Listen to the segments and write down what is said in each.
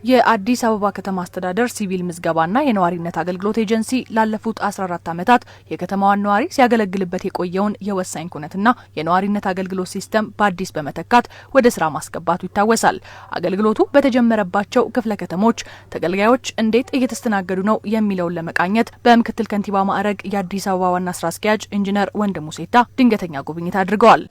የአዲስ አበባ ከተማ አስተዳደር ሲቪል ምዝገባና የነዋሪነት አገልግሎት ኤጀንሲ ላለፉት 14 ዓመታት የከተማዋን ነዋሪ ሲያገለግልበት የቆየውን የወሳኝ ኩነትና የነዋሪነት አገልግሎት ሲስተም በአዲስ በመተካት ወደ ስራ ማስገባቱ ይታወሳል። አገልግሎቱ በተጀመረባቸው ክፍለ ከተሞች ተገልጋዮች እንዴት እየተስተናገዱ ነው የሚለውን ለመቃኘት በምክትል ከንቲባ ማዕረግ የአዲስ አበባ ዋና ስራ አስኪያጅ ኢንጂነር ወንድሙ ሴታ ድንገተኛ ጉብኝት አድርገዋል።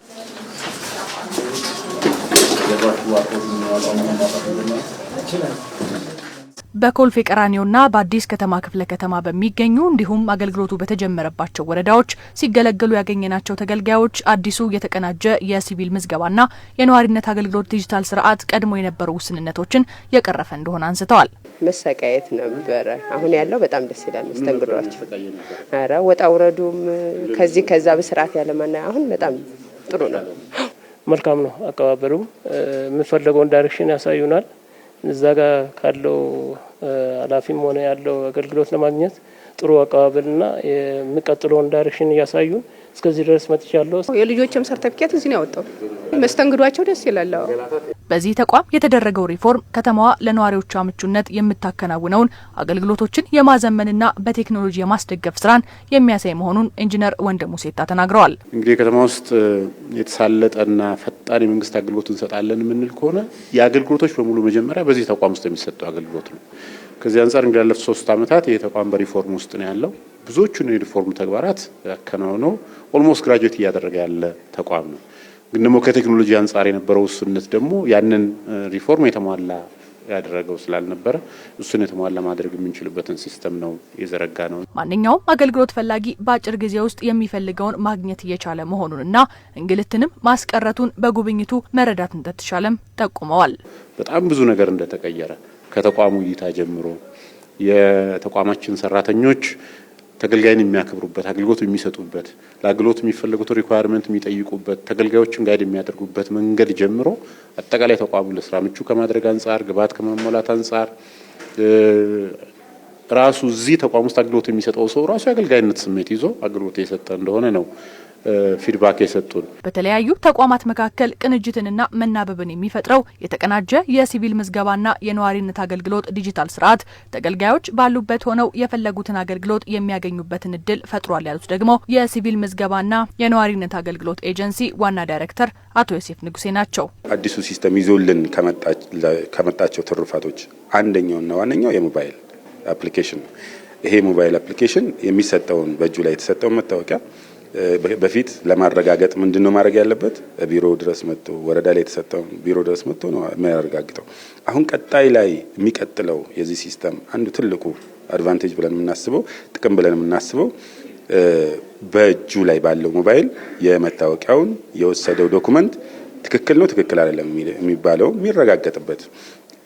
በኮልፌ ቀራኒዮና በአዲስ ከተማ ክፍለ ከተማ በሚገኙ እንዲሁም አገልግሎቱ በተጀመረባቸው ወረዳዎች ሲገለገሉ ያገኘናቸው ተገልጋዮች አዲሱ የተቀናጀ የሲቪል ምዝገባና የነዋሪነት አገልግሎት ዲጂታል ስርዓት ቀድሞ የነበሩ ውስንነቶችን የቀረፈ እንደሆነ አንስተዋል። መሰቃየት ነበረ። አሁን ያለው በጣም ደስ ይላል። መስተንግዷቸው ኧረ ወጣ ውረዱም ከዚህ ከዛ በስርዓት ያለማና አሁን በጣም ጥሩ ነው። መልካም ነው አቀባበሉ። የምንፈለገውን direction ያሳዩናል። እዛ ጋር ካለው ኃላፊም ሆነ ያለው አገልግሎት ለማግኘት ጥሩ አቀባበልና የሚቀጥለውን direction እያሳዩን እስከዚህ ድረስ መጥቻለሁ። የልጆችም ሰርተፊኬት እዚህ ነው ያወጣው። መስተንግዷቸው ደስ ይላል። በዚህ ተቋም የተደረገው ሪፎርም ከተማዋ ለነዋሪዎቿ ምቹነት የምታከናውነውን አገልግሎቶችን የማዘመንና በቴክኖሎጂ የማስደገፍ ስራን የሚያሳይ መሆኑን ኢንጂነር ወንድሙ ሴታ ተናግረዋል። እንግዲህ ከተማ ውስጥ የተሳለጠና ፈጣን የመንግስት አገልግሎት እንሰጣለን የምንል ከሆነ የአገልግሎቶች በሙሉ መጀመሪያ በዚህ ተቋም ውስጥ የሚሰጠው አገልግሎት ነው። ከዚህ አንጻር እንግዲህ ያለፉት 3 ዓመታት ይሄ ተቋም በሪፎርም ውስጥ ነው ያለው። ብዙዎቹን የሪፎርም ተግባራት ያከናውነው almost graduate እያደረገ ያለ ተቋም ነው። ግን ደግሞ ከቴክኖሎጂ አንጻር የነበረው ውስንነት ደግሞ ያንን ሪፎርም የተሟላ ያደረገው ስላልነበረ እሱን የተሟላ ማድረግ የምንችልበትን system ነው የዘረጋ ነው። ማንኛውም አገልግሎት ፈላጊ በአጭር ጊዜ ውስጥ የሚፈልገውን ማግኘት እየቻለ መሆኑንና እንግልትንም ማስቀረቱን በጉብኝቱ መረዳት እንደተቻለም ጠቁመዋል። በጣም ብዙ ነገር እንደተቀየረ ከተቋሙ እይታ ጀምሮ የተቋማችን ሰራተኞች ተገልጋይን የሚያከብሩበት፣ አገልግሎት የሚሰጡበት፣ ለአገልግሎት የሚፈልጉት requirement የሚጠይቁበት፣ ተገልጋዮችን guide የሚያደርጉበት መንገድ ጀምሮ አጠቃላይ ተቋሙን ለስራ ምቹ ከማድረግ አንጻር፣ ግብዓት ከማሟላት አንጻር ራሱ እዚህ ተቋም ውስጥ አገልግሎት የሚሰጠው ሰው ራሱ የአገልጋይነት ስሜት ይዞ አገልግሎት የሰጠ እንደሆነ ነው feedback የሰጡን። በተለያዩ ተቋማት መካከል ቅንጅትንና መናበብን የሚፈጥረው የተቀናጀ የሲቪል ምዝገባና የነዋሪነት አገልግሎት ዲጂታል ስርዓት ተገልጋዮች ባሉበት ሆነው የፈለጉትን አገልግሎት የሚያገኙበትን እድል ፈጥሯል ያሉት ደግሞ የሲቪል ምዝገባና የነዋሪነት አገልግሎት ኤጀንሲ ዋና ዳይሬክተር አቶ ዮሴፍ ንጉሴ ናቸው። አዲሱ system ይዞልን ከመጣቸው ትሩፋቶች አንደኛውና ዋነኛው የሞባይል application ነው። ይሄ ሞባይል application የሚሰጠውን በእጁ ላይ የተሰጠውን መታወቂያ በፊት ለማረጋገጥ ምንድነው ማድረግ ያለበት? ቢሮ ድረስ መጥቶ፣ ወረዳ ላይ የተሰጠውን ቢሮ ድረስ መጥቶ ነው የሚያረጋግጠው። አሁን ቀጣይ ላይ የሚቀጥለው የዚህ system አንዱ ትልቁ advantage ብለን የምናስበው፣ ጥቅም ብለን የምናስበው በእጁ ላይ ባለው ሞባይል የመታወቂያውን የወሰደው document ትክክል ነው ትክክል አይደለም የሚባለው የሚረጋገጥበት፣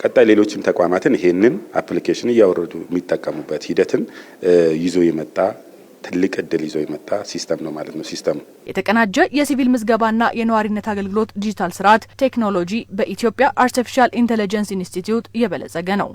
ቀጣይ ሌሎችም ተቋማትን ይሄንን application እያወረዱ የሚጠቀሙበት ሂደትን ይዞ የመጣ፣ ትልቅ እድል ይዞ የመጣ system ነው ማለት ነው system ኡ። የተቀናጀ የሲቪል ምዝገባና የነዋሪነት አገልግሎት ዲጂታል ስርዓት ቴክኖሎጂ በኢትዮጵያ አርቲፊሻል ኢንተለጀንስ ኢንስቲትዩት የበለጸገ ነው።